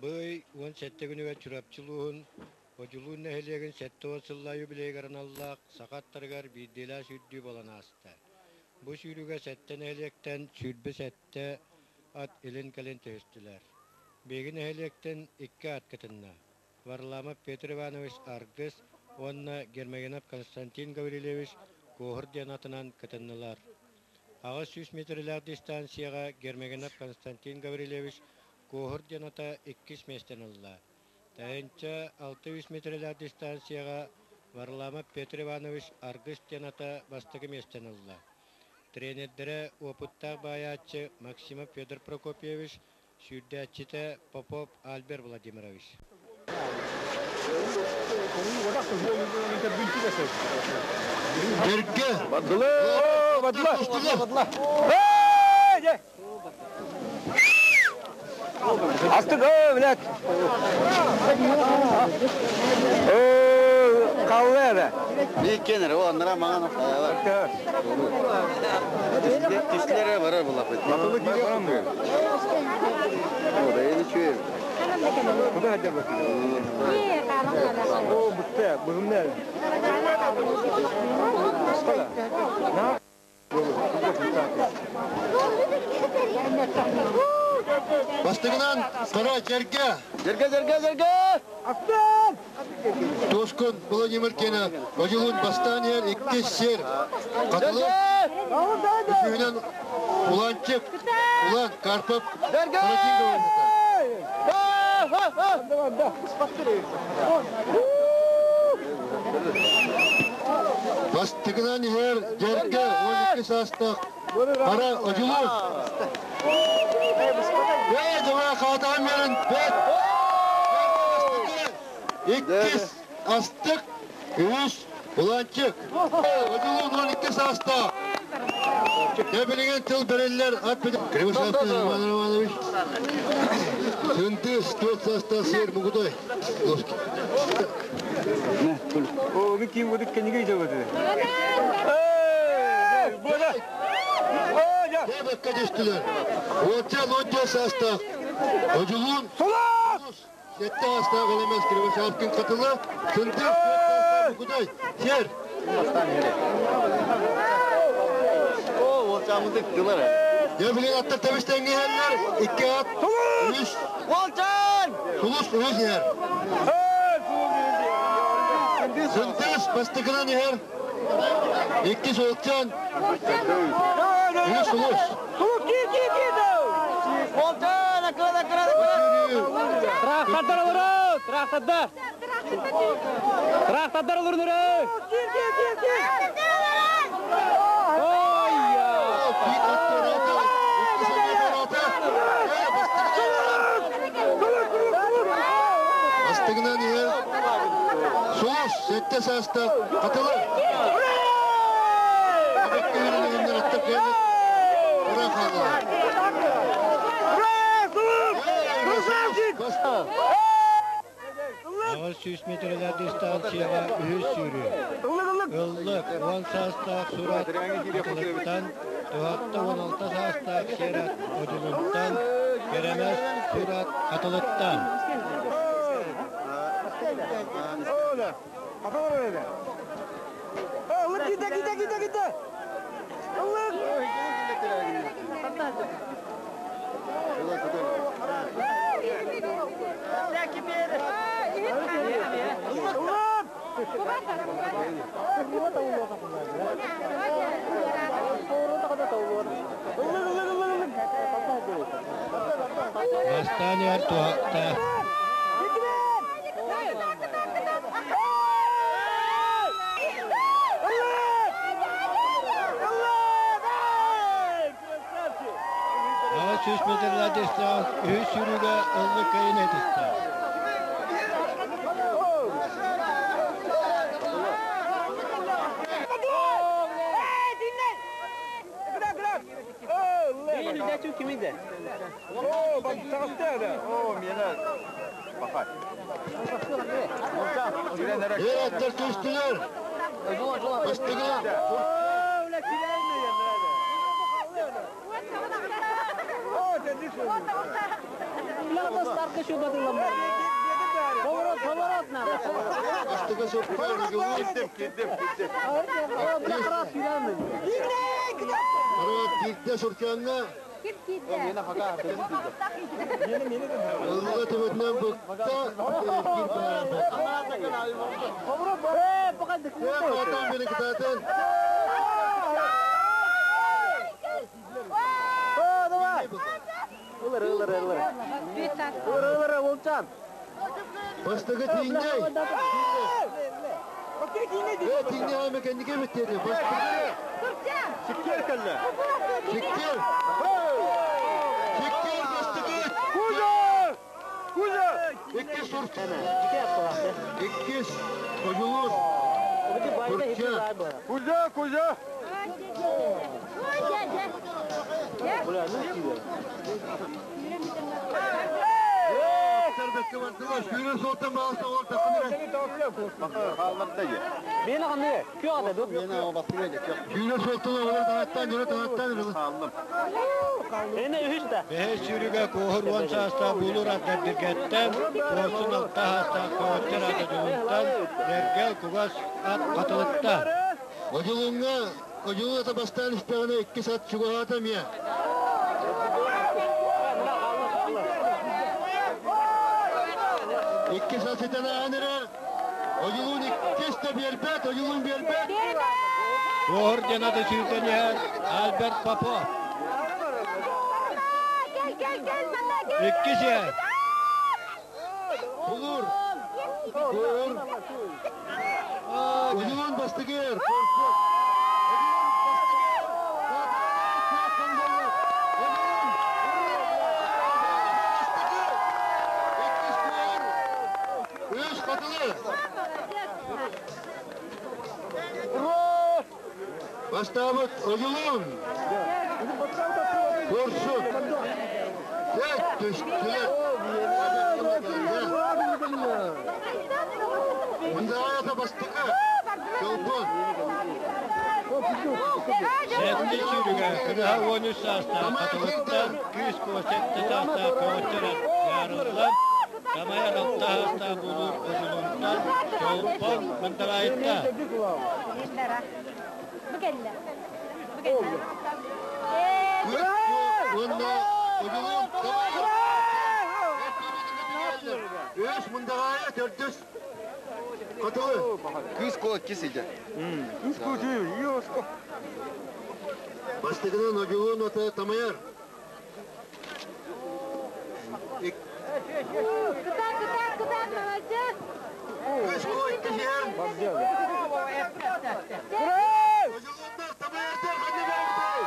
Бу ый 17 күнүгэр Чурапчы улууһун Одьулуун нэһилиэгин 70 сыллаах юбилейыгар аналлаах саха аттарыгар биирдиилээх сүүрдүү буолан ааста. Бу сүүрүүгэ сэттэ нэһилиэктэн 27 ат илин-кэлин түһүстүлэр. Биһиги нэһилиэктэн икки ат кытынна. Варламов Петр Иванович Аргыс уонна Гермогенов Константин Гаврильевич Куоһур диэн атынан кытыннылар. 800 метрэлээх дистанцияҕа Гермогенов Константин Гаврильевич Куоһур диэн ата иккис миэстэни ылла. Тыһыынча 600 метрэлээх дистанцияҕа Варламов Петр Иванович Аргыс диэн ата бастакы миэстэни ылла. Тренердэрэ уопуттаах баайааччы Максимов Федор Прокопьевич, сүүрдээччитэ Попов Альберт Владимирович. Дэргэ! Астык, блядь! Қаллы әрі. Бииккенер, ол аннара маған хаялар. Тислere барар булапыт. О, да чуем. Куда хотел бы? О, бутте, бузумне. Бастыгынан Қара Жерге. Жерге, жерге, жерге! Астан! Тоскун Владимир Кена, Одилун Бастанер, икки сер. Қатылы үшүйінен Уланчык, Улан Карпов, Каратинга Бастыгынан иһэр Дьэргэ 12 саастаах Хара Одьулуун. Ээ, дьоҕа хаатаан биэрэн бэт. Иккис астык, үһүс Уланчык. Одьулуун 12 саастаах. Дьэ билигин тыл бэриллэр ат Кривошапкин Роман Романович. Сынтыс 4 саастаах сиэр Мугудай. О, мы ким будут книги делать? Дебекке түстүлэр. Уотча лодья саастаах. Одьулуун Сэттэ саастаах Олемес Кривошапкин катыла. Сынтыс 4 саастаах Мугудай. Сер. О, уолчааммытык тылар. Дьэ билигин аттар тэбистэҥҥэ иһэллэр. Икки ат, үс. Уолчаан! Сулус үһүс иһэр. Сынтыс бастакынан иһэр. Иккис уолчаан. Үһүс сулус. Сулус киир киир киир Уолчаан, акыран, акыран, акыран! Трактордар олорун! Трактордар! Трактордар олорун өрө! Киир киир киир киир! Ой! Бастыгынан иһэр Сулус сэттэ саастаах Хатылы. Ура хааллылар. 800 метрэлээх дистанцияҕа үһүс сүүрүү. Ыллык 10 саастаах Сурат Хатылыттан, Туһахта 16 саастаах Серат Одьулунтан, Кэрэмэс Сурат Хатылыттан. Ыллык киирдэ, киирдэ, киирдэ, киирдэ! Ыллык! Бастаан иһэр Туһахта. 800 метрлээх дистанц үһүс сүүрүүгэ ыллык кэйин этистэ. Эр аттар түстүлэр. Бастыгынан. Бастакы соппуйар Одьулуун. Карават киирдэ Сурчааҥҥа. Ылла төбөтүнэн быкта биир баарбат. Кытаатан били кытаатан. Бастакы тииҥнэй. Ээ, тииҥнэй аама кэнники эбит диэтэ. Бастакы. Сиккиэр кэллэ. Сиккиэр. Сиккиэр бастакы. Кузя! Кузя! Иккис Турча. Иккис Одьулуун. Турча. Кузя, Кузя! Бэккэ бардылар. Сүүрэн суолтан баалса ол таххынара. Сүүрэн суолтан оҕолор таһаттан, дьоно таһаттан. Бэһис сүүрүгэ Куоһур уон саастаах Буулур Ардардиргэттэн, Куорсун алта саастаах Көҕөттөр ата Дьулунтан, Эргэл Кугас ат Хатылыттан. Одьулуҥҥа Одьулуун ата бастаан истэҕинэ иккис ат чугаһаата эмиэ. Иккис ат ситэн ааһан эрэр. Одьулуун иккис да биэрбэт, Одьулуун биэрбэт. Куоһур диэн аты сүүрдэн иһэр Альберт Попов. Иккис иһэр. Булур. Куоһур. Одьулуун бастыгыр. Одьулуун бастыгыр. Одьулуун бастыгыр. Иккис Куоһур. Үс Хатылы. Бастаабыт Одьулуун. Курсун. Tek түстүлэр. Мындаҕайата бастакы. Чолбон. Сэттэ сүүрүгэ кырыһа 13 саастаах Хатылыттан, Кыыс Куо сэттэ саастаах Көҕөттөр Дьаарыллан, Тамайар алта саастаах Булуур Одьулуунтан, Чолбон Мындаҕайыттан. Кыыс Куо уонна Одьулуун Тамайар Үс Мындаҕаайа төрдүс Хатылы. Кыыс Куо иккис идэ. Бастакынан Одьулуун ата Тамайар. Кыыс Куо иккис иһэр. Одьулууннар Тамайардар ханна баарбытай?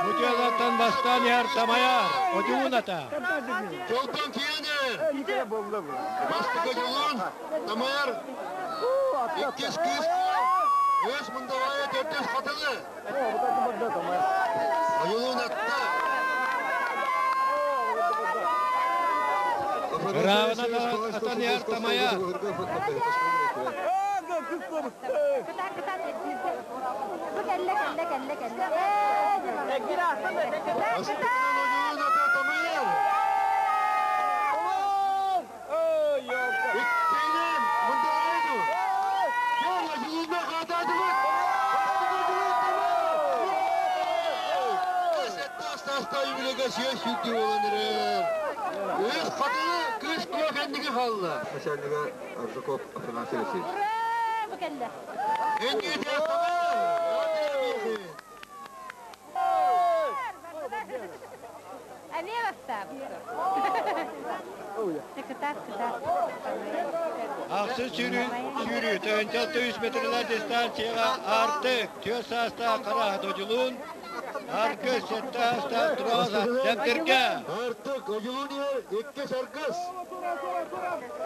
Мутуялартан бастаан иһэр Тамайар, Одьулуун ата. Чолбон киэнэр. Бастакы Одьулуун, Тамайар, иккис Кыыс Куо, үс Мындабаайа, төрдүс Хатылы. Одьулуун атта. Ыраабынан атан иһэр Тамайар. Бастакынан Одьулуун ата Тамайар. Иккинэн Мындабаайа. Кэл Одьулуунна хаатаатыбыт. Бастакы Одьулуун Тамайар. Саастаах юбилейга сүөс сүүрдүү буолан эрэр. Үс Хатылы Кыыс Куо кэнники хаалла. Начальнига Аржаков Афанасий Васильевич. Энники Тамайар. Ахсыс сүүрүү сүүрүү тыһыынча метрлер дистанцияҕа Артык түөрт саастаах Хара Одьулуун, Аргыс сэттэ саастаах Туроос Дэптиргэ. Артык Одьулуун иһэр иккис Аргыс.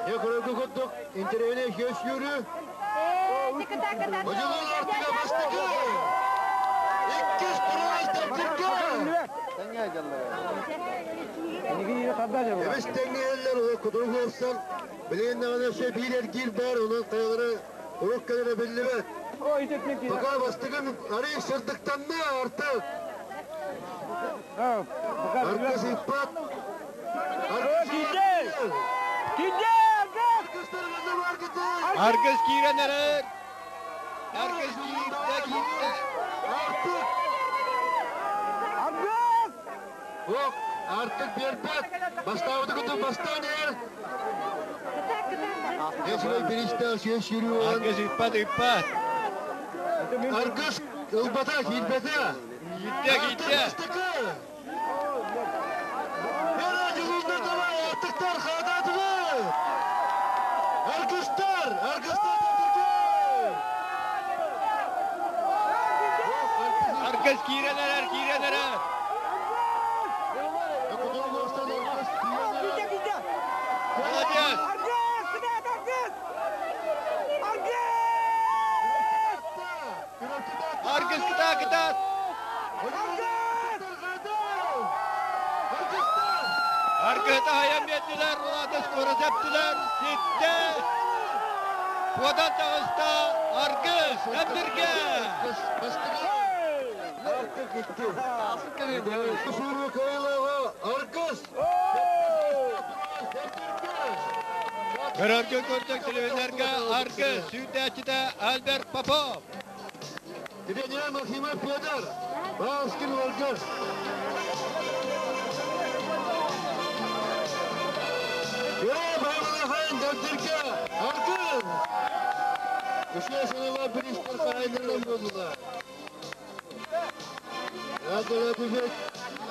Дьэ көрөргө курдук интэриэһинэй сүөс сүүрүү. Одьулуун Артыга бастакы. Иккис Туроос Дэптиргэ. Эбис тэҥҥэ иһэллэр, кутурук уопсан, билигин даҕаны өссө биир эргиир баар, онон хайалара урук кэлэрэ биллибэт. Пока бастыгын арый сырдыктанна артык. Аргыс ыппат. Аргыс Аргыс киирэн эрэр. Аргыс киирдэ, киирдэ. Артык. Аргыс! Ок, артык биэрбэт. Бастаабыты кытта бастаан иһэр. Эсвей биристээх сиэн сүүрүү Аргыс ыппат, ыппат. Аргыс ылбата, киирбэтэ. Киирдэ, киирдэ. Бастакы. Yara Дьулуундар давай, артыктар хаатаатылар. Аргыстар, аргыстар Аргыс киирэн эрэр, киирэн эрэр. Киирдэ, киирдэ! Молодец! Аргыс! Кытаат, Аргыс! Аргыс! Аргыс кытаат, кытаат! Аргыһы таһыйан биэрдилэр, улаата скоро септилэр, ситтэ! Куотан таҕыста Аргыс, Эбдиргэ! Артык икки. Сүүрүү кыайыылааҕа Аргыс! Көрөргө көрдөк телевизорга Аргыс сүүрдээччитэ Альберт Попов. Тренер Максимов Федор, Баускин Аргыс. Байбалахан Дабдирге Аргыс! Үше санала биристер қайнырдан болдылар. Радиолативет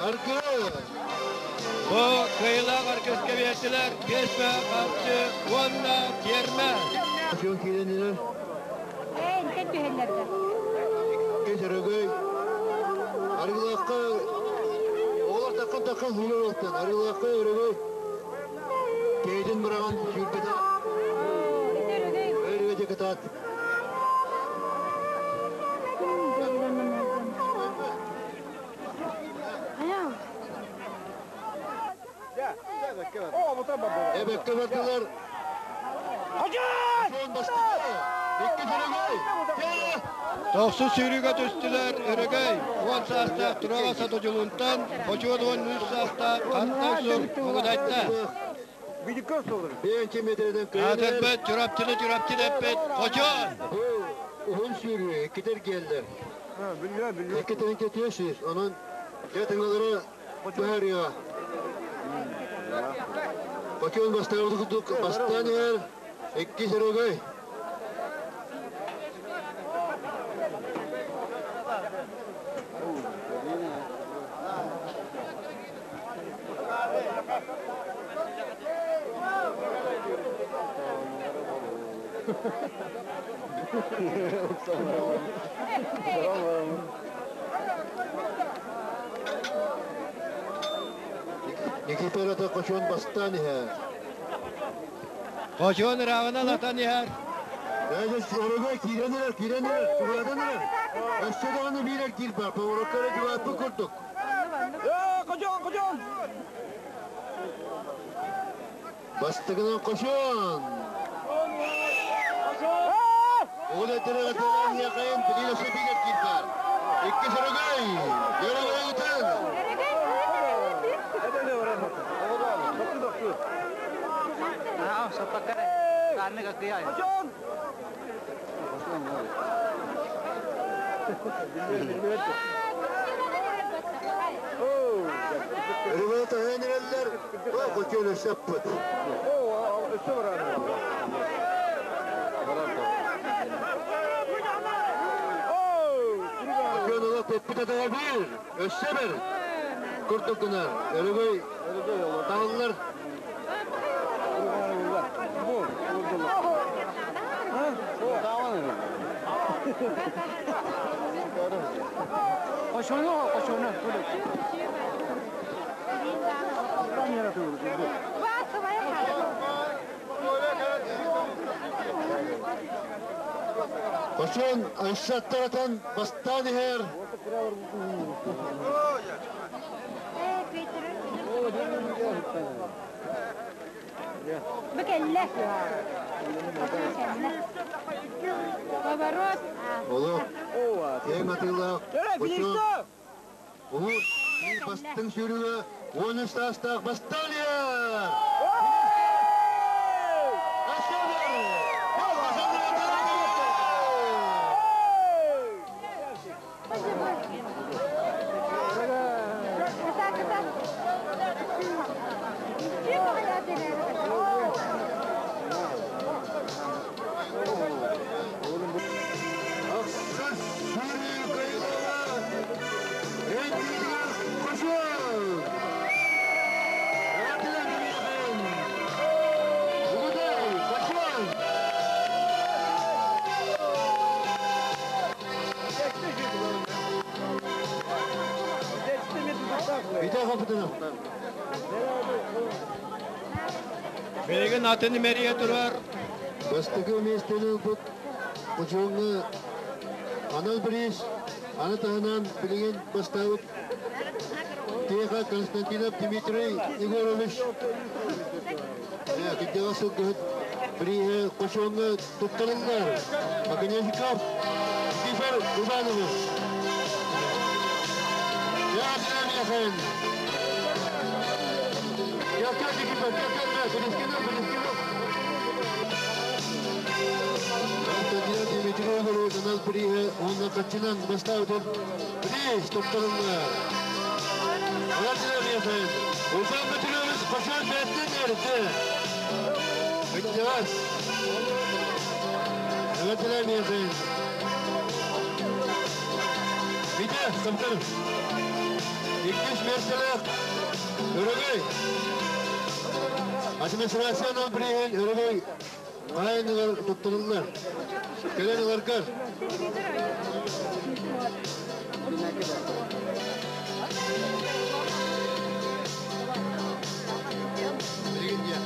Аргыс! Бу кыайыылаах Аргыска биэрдилэр 5 харчы уонна тиэрмэ. Шон кииренилер. Эн түһэллэрдэ. Кес өрөгөй. Арыгылаахха оҕолор таххан таххан сүүрэр оттон. Арыгылаахха өрөгөй. Кейдин быраҕан сүүрбэтэ. Өрөгөй кытаат. Эбэккэ бардылар. Хожон! Бастакы. Икки өрөгөй. Тохсус сүүрүүгэ түстүлэр Өрөгөй 10 саастаах Тураҕа Сатодьулунтан, Хочуон 13 саастаах Хантан Сур Мугудайта. Бэйэнчи метрден Аатырбыт Чурапчыны Чурапчы дэппит Хочуон! Бу уһун сүүрүү иккитер келдер. Иккитерин кетиесиз. Онон тетыңалары баарыга. Хочуон бастаабыт курдук бастаан иһэр. Иккис өрөгөй. Никифор ата Хочуон бастаан иһэр. Хочуон ырааҕынан атан иһэр. Өрөгөй киирэн эрэр, киирэн эрэр, чугаһатан эрэр. Өссө даҕаны биир эргиир бар, поворотка эрэ чугаһаппыт курдук. Хожон, хожон! Бастыгынан Хочуон! Ол этэрэ этэрэ хайын билиин өссө биир эргиир бар. Иккис өрөгөй! Өрөгөй утан! Хожон! Өрөгөй таһыйан эрэллэр, о, Хочуон өссө аппыт. Хочуон ыла теппит атаҕа биир, өссө бер. Курдук гынар. Өрөгөй таһыллар. Хочуон өссө аттаратан бастаан иһэр. кэллэ. Хотун кэллэ. Поворот. Олох киэҥ атыылаах Бочуон Улуус бастыҥ сүүрүгэ 13 саастаах Басталия! Ахсыс сүүрүү кыайыылааҕа Эдигер Кушев! Эҕэрдэлээн Угудай Кушев! Витя Хопутунов. Билигин атын имэрийэ турар. Бастакы миэстэни ылбыт Хочуоҥҥа анал бириис, аны таһынан билигин бастаабыт Теха Константинов Дмитрий Егорович кырдьаҕас сылгыһыт бирииһэ Хочуоҥҥа туттарыллар. Оконешников Никифор Иванович. Яғын. Никифор, Константин Дмитриевич анал бирииһэ уонна хаччынан бастаабытын бириис туттарыллар. Владимир Ульян Петрович Пашан бэттен эрді. Кырдьаҕас. Владимир Витя, Самтаров. Иккис миэстэлээх Өрөгөй. Администрация бирииһин Өрөгөй хаайыныгар туттарыллар. Кэлэн ыларгар. Билигин дьэ.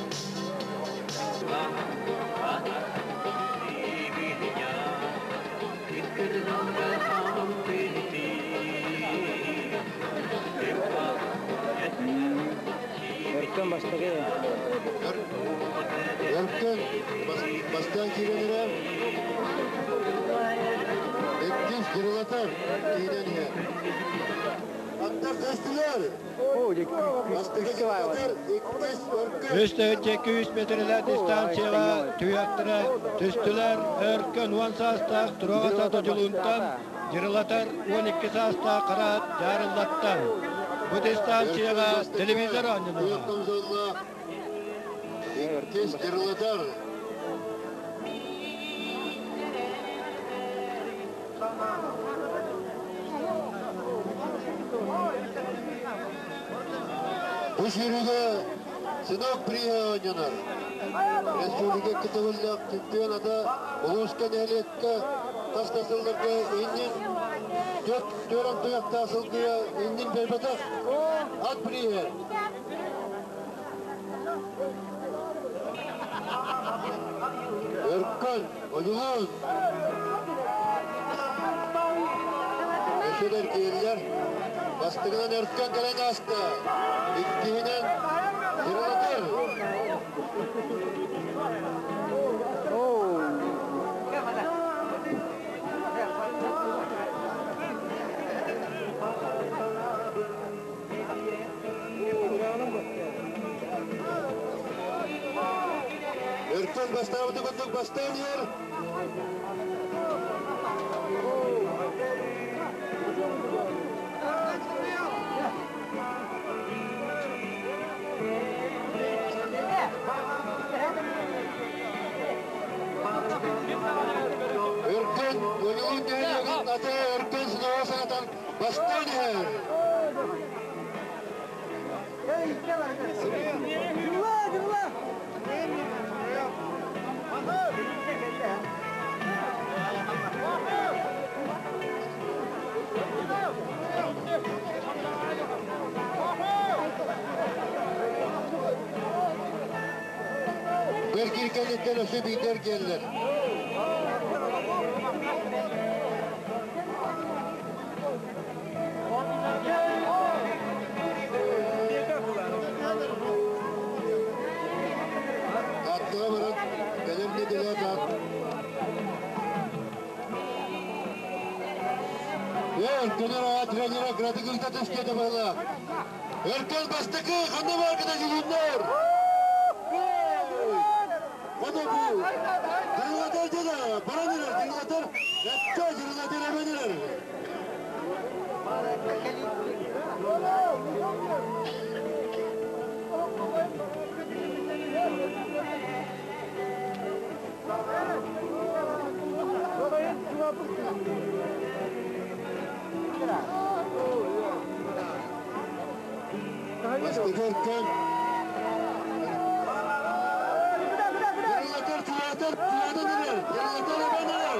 Өркөн бастакы. Өркөн бастаан киирэн эрэр. Иккис Дьырылатар киирэн иһэр. Аттар көстүлэр. Бастакы Дьырылатар, иккис Өркөн. Үс 200 метрелээх дистанцияҕа туйахтара түстүлэр. Өркөн 10 саастаах Тураҕас ата Дьулунтан, Дьырылатар 12 саастаах Хараат Дьаарыллаттан. Бу дистанцияҕа телевизор оонньонуоҕа. Иккис Дьырылатар. Бу сүүрүүгэ Сынок бирииһэ оонньонор. Республика кытыбыллаах чемпионата улууска нэһилиэккэ хас да сылларга иннин түөрт туйахтаах сылгыга иннин биэрбэтэх ат бирииһэ. Өркөн, Одьулуун Өссө эргийэллэр. Бастакынан Өркөн кэлэн ааста. Иккиһинэн Дьырылатар. Өркөн бастаабыты курдук бастаан иһэр. Өркөн Одьулуун нэһилиэгин ата Өркөн сынаҕа санатан бастаан иһэр. Бэр кииркэнниттэн өссө биирдэр кэллэр. Аттыга Өркөн аға тренері кыратык ыйта түскеді бала. Өркөн бастакы, ханна бар одьулууннар. Ханна бу? Дырылатар деді, баран эрэр, дырылатар, әтті дырылатар эбэн эрэр. Бастакы Өркөн. Дырылатар, тылатар, тылатан эрэр, дырылатар эбэн эрэр.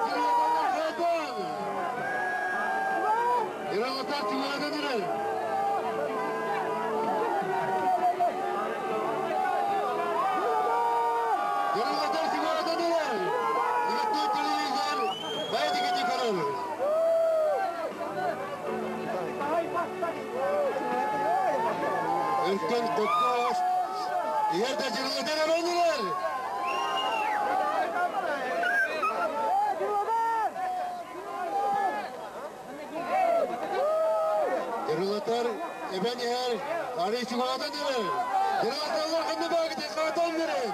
Дырылатар хатан. Дырылатар тылатан эрэр. Дырылатар тылатан эрэр. Дырылатар телевизор, байды кити көрөр. Өркөн Коккош. Егер де дырылатар эбэн эрэр. Дырылатар эбэн иһэр, ары чугадан эрэр. Дырылатарлар ханна багыты хатан берен.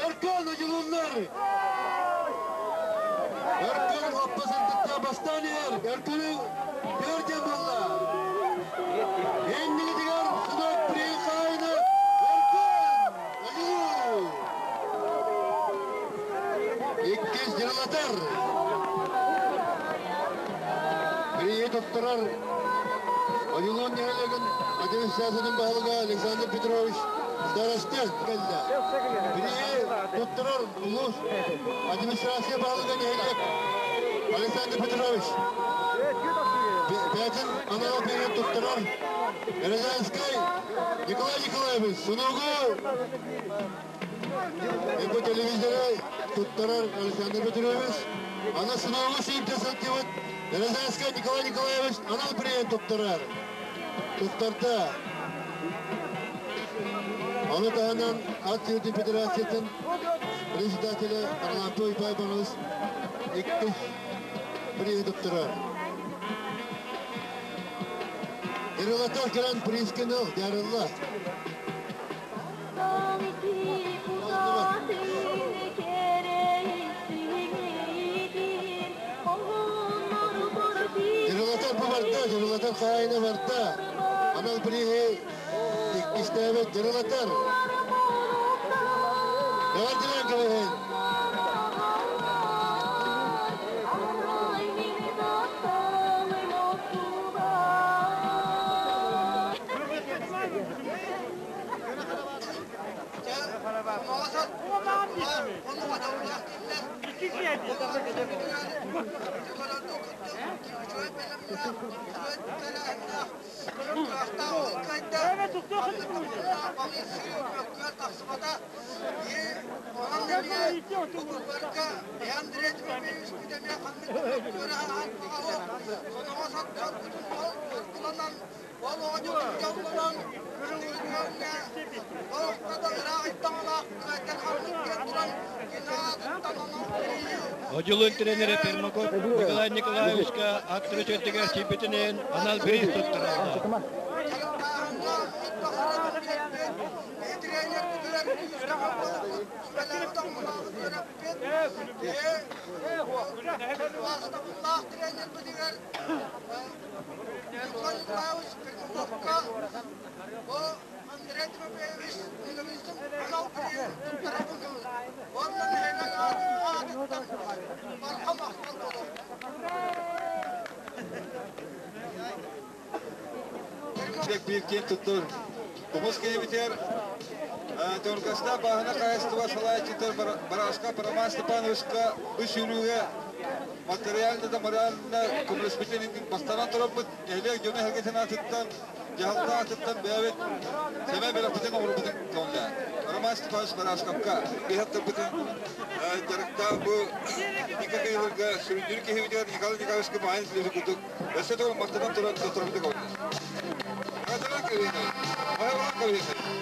Өркөн одьулууннар. Өркөн лаппасындыкта бастан иһэр. Өркөнү төрден болла. Эннигитигер сынок прихайны Өркөн Одьулуун. Иккис дырылатар. Приет туттарар. Одьулуун нэһилиэгин администрациятын баһылыга Александр Петрович Старостин кэллэ. Приет туттарар улуус администрация баһылыга нэһилиэк Александр Петрович. Бәтин анал приет туттарар Березанский Николай Николаевич Сунугу. Эко телевизоры туттарар Александр Петрович. Ана Сунугу сүйіпті сылтыбыт Березанский Николай Николаевич анал приет туттарар. Туттарда. Оны таһынан ат сүүрдүүтүн федерациятын председателі Арлампой Байбаныз иккис приет туттарар. Ирылатар кэлэн призкин ыл, ярылла. Дырылатар бу барда, дырылатар хаайына барда. Анал приһи иккистээбит дырылатар. Эҕэрдэлээн кэбиһин. Одьулуун тренері Пермаков Николай Николаевичка аттыры чөттігер чипетінен анал приз туттаралла. Бек биир киэн туттар. Тумус кейбитер, Торгаста бағына қайыстыва салайчытыр Барашка Роман Степановичка үш үйрүүгэ материально да морально көмөлөспүтүн бастанан тураппыт элек жона хергетен атыттан жаһалта атыттан бэбит сэмэ белэппитин оҥорбутун көҥүллээн. Роман Степанович Барашкапка биһаттарбытын жарыкта бу икки кыйылырга сүрүндүр киһибитигэр Николай Николаевичка маайын сүлүсү курдук өссө төгүл махтанан туран туттарбыты көҥүллээн. Кабинет. Майабалан кабинет.